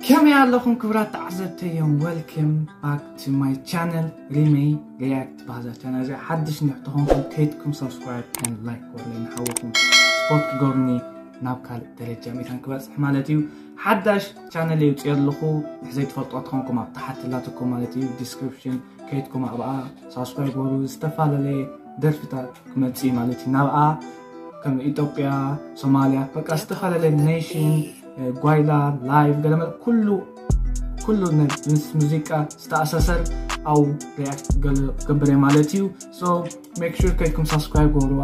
ከመይ ኣለኹም ክቡራት ተዓዘብተዮም? Welcome back to my channel, ሪመይ ሪያክት ትበሃል ቻነል። እዚኣ ሓድሽ እንድሕር ተኾንኩም ከይድኩም subscribe and like ወርለይ ንሓወኹም ስፖርት ጎብኒ ናብ ካልእ ደረጃ ሚታን ክበጽሕ ማለት እዩ። ሓዳሽ ቻነል የውፅእ ኣለኹ። ንሕዘይ ትፈልጦ ተኾንኩም ኣብ ታሓቲ ላትኩም ማለት እዩ፣ ዲስክሪፕሽን ከይድኩም ኣብኣ ሳብስክራይብ በሉ። ዝተፈላለየ ደርፍታት ክመፅእ ማለት እዩ ናብኣ፣ ከም ኢትዮጵያ፣ ሶማሊያ፣ በቃ ዝተፈላለየ ኔሽን፣ ጓይላ፣ ላይቭ፣ ገለመለ ኩሉ ኩሉ ነ- ምስ ሙዚቃ ዝተኣሳሰር ኣብ ሪያክት ገለ ክገብር እየ ማለት እዩ። So make sure ከይድኩም ሳብስክራይብ ገበርዋ፣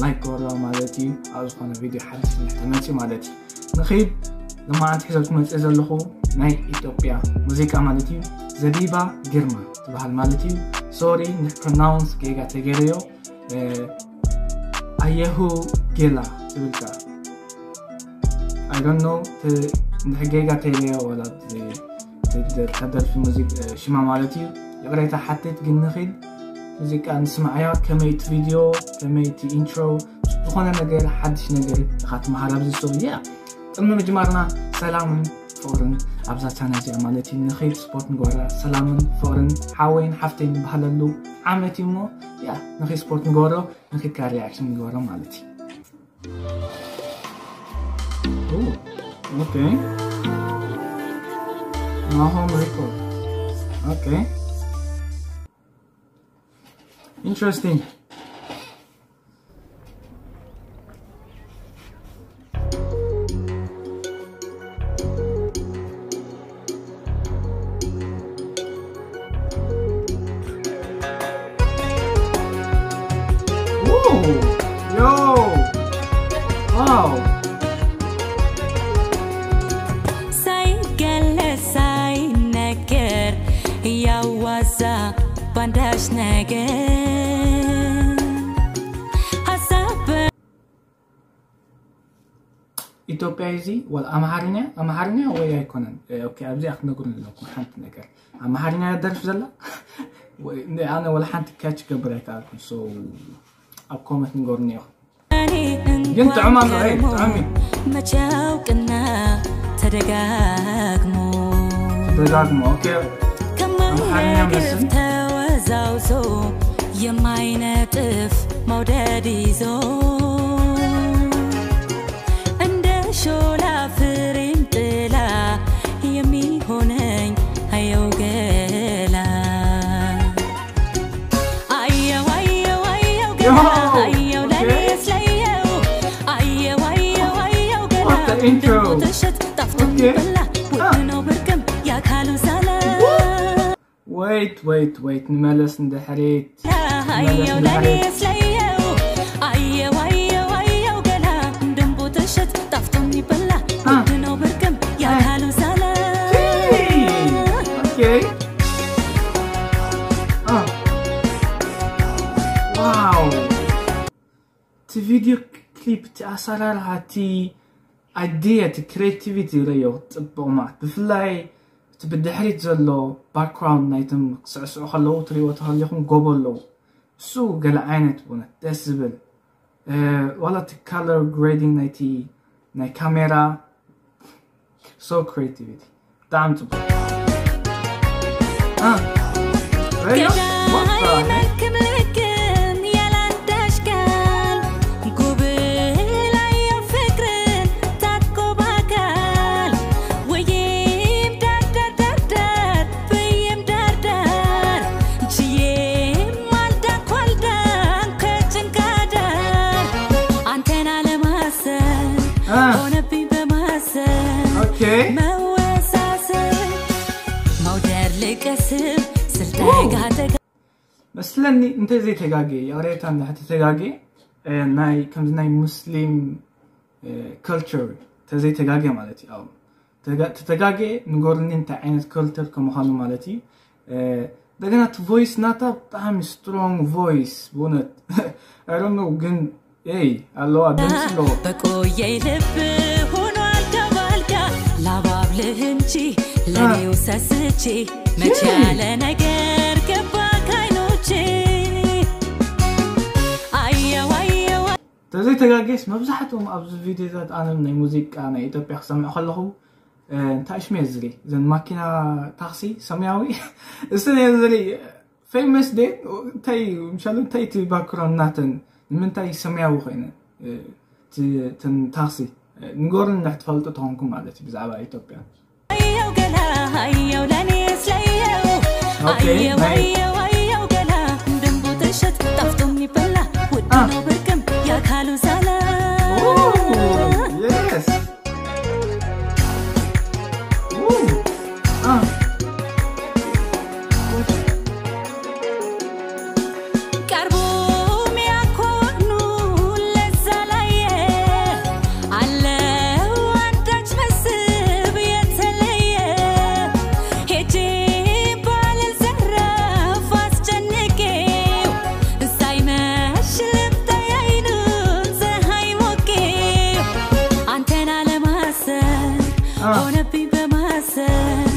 ላይክ ገበርዋ ማለት እዩ። ኣብ ዝኾነ ቪድዮ ሓድሽ እንድሕር ተመፅእ ማለት እዩ። ንኺድ። ለማዓንቲ ሒዘልኩም መፅእ ዘለኹ ናይ ኢትዮጵያ ሙዚቃ ማለት እዩ። ዘቢባ ግርማ ትበሃል ማለት እዩ። ሶሪ ንፕሮናውንስ ጌጋ ተገይረዮ። ኣየሁ ጌላ ትብል ከኣ I don't know እንድሕር ጌጋ ተይለዮ ወላ ተደርፊ ሙዚቃ ሽማ ማለት እዩ። ይቕሬታ ሓትት። ግን ንኺድ ሙዚቃ ንስማዓያ። ከመይ እቲ ቪድዮ፣ ከመይ እቲ ኢንትሮ፣ ዝኾነ ነገር ሓድሽ ነገር ኢኻ ትመሃር ኣብዚ። So yeah፣ ቅድሚ ምጅማርና ሰላምን ፍቕርን ኣብዛ ቻነል እዚኣ ማለት እዩ። ንኺድ ስፖርት ንግበራ። ሰላምን ፍቕርን ሓወይን ሓፍተይን ንበሃለሉ ዓመት እዩ እሞ፣ ያ፣ ንኺድ ስፖርት ንግበሮ፣ ንኺድ ከኣ ሪያክሽን ንግበሮ ማለት እዩ። Ooh, okay. Now home record. Okay. Interesting. Ooh, yo. Wow. ሳይገለጽ ሳይነገር ያዋዛ ባንዳሽ ነገር ሐሳብ ኢትዮጵያ እዚ ወላ ኣምሓርኛ ኣምሓርኛ ወይ ኣይኮነን። ኦኬ፣ ኣብዚኣ ክትነግሩኒ ኣለኩም ሓንቲ ነገር። ኣምሓርኛ ደርፍ ዘላ ወይ ኣነ ወላ ሓንቲ ካች ገብር ኣይከኣልኩን። So ኣብ ኮመንት ንገሩኒ ኢኹም። ግን ጥዑም ኣሎ። ጥዑም እዩ። መቻውቅና ተደጋግሞ ተደጋግሞ። ኦኬ፣ ኣምሓርኛ ከማይረግፍ መስል። ተወዛውዞ የማይነጥፍ መውደድ ይዞ እንደ ሾላ ፍሬም ጥላ የሚሆነኝ አየው ገላ። አየው አየው አየው ገላ። አየው ለኔ ስለየው። አየው አየው አየው ገላ። What the intro? ድንቁ ትሽት ጣፍጦ በላ። ውድ ነው ብርቅም ያካሉ ሳላ። Wait, wait, wait፣ ንመለስ ንድሕሪት። አየው ለኔ ስለየው። አየው አየው አየው ገላ። ድንቁ ትሽት ጣፍጦ የሚበላ። ውድ ነው ብርቅም ያካሉ ሳላ። ኦኬ። ዋው። እቲ ቪድዮ ክሊፕ፣ እቲ ኣሰራርሓ፣ እቲ ኣይድያ፣ እቲ ክሬቲቪቲ ረዮ ጽቡቕ ማለት። ብፍላይ እቲ ብድሕሪት ዘሎ ባክግራውንድ ናይቶም ክስዕስዑ ከለዉ ትሪእዎ ተሃሊኹም ጎቦ ኣለዉ። እሱ ገለ ዓይነት ብእውነት ደስ ዝብል። ዋላ እቲ ካለር ግሬዲንግ ናይቲ ናይ ካሜራ፣ ሶ ክሬቲቪቲ ብጣዕሚ ጽቡቅ። መስለኒ እንተዘይተጋጌ፣ ይቕሬታ እንድሕር ተተጋጌ፣ ናይ ከምዚ ናይ ሙስሊም ከልቸር ተዘይተጋጌ ማለት እዩ። ተተጋጌ ንገሩኒ እንታይ ዓይነት ከልቸር ከምዃኑ ማለት እዩ። እንደገና እቲ ቮይስ ናታ ብጣዕሚ ስትሮንግ ቮይስ ብእውነት። I don't know ግን ኤይ ኣለዋ፣ ድምፂ ኣለዋ። በቆየይ ልብ ሆኖ ኣልጋ ባልጋ ላባብልህ እንጂ ለኔው ሰስቼ መቼ ያለ ነገር ገባ ካይኖቼ። አየው አየው ተዘይተጋጌስ መብዛሕትኦም ኣብዚ ቪድዮታት ኣነ ናይ ሙዚቃ ናይ ኢትዮጵያ ክሰምዕ ከለኹ እንታይ ሽሜ ዝሪ ዘን ማኪና ታክሲ ሰማያዊ እሱ ዝሪ famous day እንታይ ምሻሉ እንታይ እቲ background ናተን ንምንታይ ሰማያዊ ኮይነ ታክሲ ንጎርን ንሕትፈልጡ ተኾንኩም ማለት እዩ ብዛዕባ ኢትዮጵያ አየው ገላ አየው ለኔ ስለየው አየው አየው አየው ገላ ድንቡ ተሸት ጣፍጦም ይበላ ውድ ነው ብርቅም ያካሉ ሳላ ሆነብኝ በማሰብ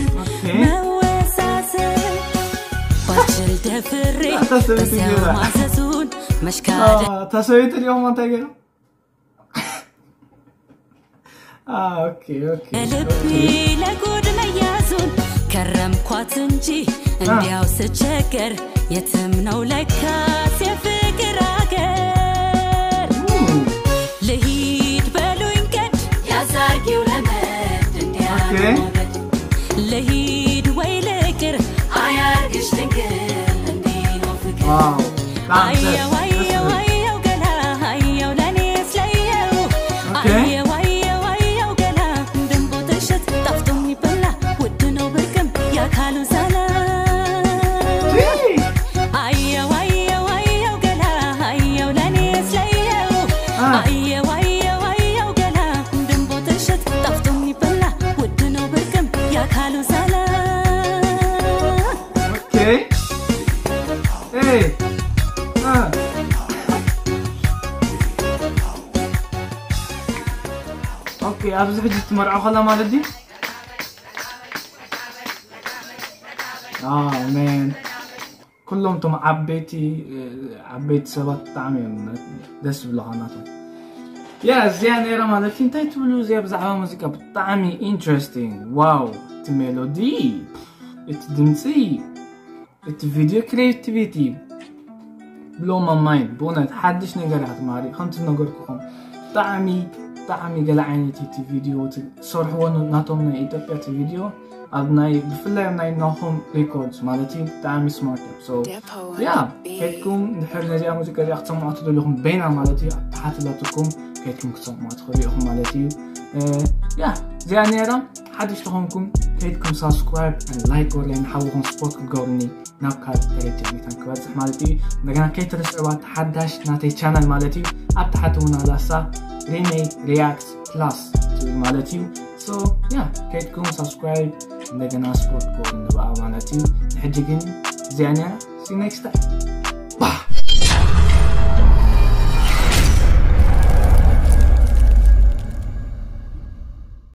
መወሳሰብ ባችል ደፍሬ በሰው ማዘዙን መሽካደ ተሰዊት ሊሆን ማንታ ገ ልቢ ለጉድ መያዙን ከረምኳት እንጂ እንዲያው ስቸገር የትም ነው ለካስ የፍቅር አገር ልሂድ በሉኝ ቀድ ያዛርጊው ለመድ እንዲያመድ ልሂድ ወይ ልቅር አያርግሽ ድንግል እንዲህ ነው ፍቅር አየው አየው አየው ገላ አየው ለኔ ስለየው አየው አየው አየው ገላ ድንቡ ተሸት ጣፍጦ የሚበላ ውድ ነው ብርቅም ያካሉ ሰላ አየው አየው አየው ገላ አየው ለኔ ስለየው አየው አየው አየው ገላ ድንቡ ተሸት ጣፍጦ የሚበላ ውድ ነው ብርቅም ያካሉ ሰላ Okay. Hey. Uh. Okay, ኣብዚ ሕጂ ትመርዖ ከላ ማለት ድዩ? Oh man. ኩሎም ቶም ዓበይቲ ዓበይቲ ሰባት ብጣዕሚ እዮም ደስ ዝብለኻ ናቶም ያ እዚኣ ነይራ ማለት እዩ እንታይ ትብሉ እዚኣ ብዛዕባ ሙዚቃ ብጣዕሚ interesting wow እቲ ሜሎዲ እቲ ድምፂ እቲ video creativity blow my mind ብእውነት ሓድሽ ነገር እያ ትማሪ ከምቲ ዝነገርኩኹም ብጣዕሚ ብጣዕሚ ገለ ዓይነት እቲ ቪድዮ ትሰርሕዎ ናቶም ናይ ኢትዮጵያ እቲ ቪድዮ ኣብ ናይ ብፍላይ ኣብ ናይ ናሆም records ማለት እዩ ብጣዕሚ smart እዮም so yeah ከድኩም ድሕር ነዚኣ ሙዚቃ እዚኣ ክትሰምዑ ትደልኹም በይና ማለት እዩ ኣብ ታሓት ላትኩም ከድኩም ክትሰምዑ ትኽእሉ ኢኹም ማለት እዩ yeah እዚኣ ነይራ ሓድሽ ተኾንኩም ከድኩም subscribe like ወርለይ ንሓውኹም support ክትገብሩኒ ናብ ካልእ ደረጃ መታን ክበፅሕ ማለት እዩ እንደገና ከይትርስዕዋ ተሓዳሽ ናተይ channel ማለት እዩ ኣብ ታሓቲ እውን ኣላሳ remake react plus ትብል ማለት እዩ so yeah ከድኩም subscribe እንደገና support ክገብሩ ንብኣ ማለት እዩ ንሕጂ ግን እዚኣ ነያ see you next time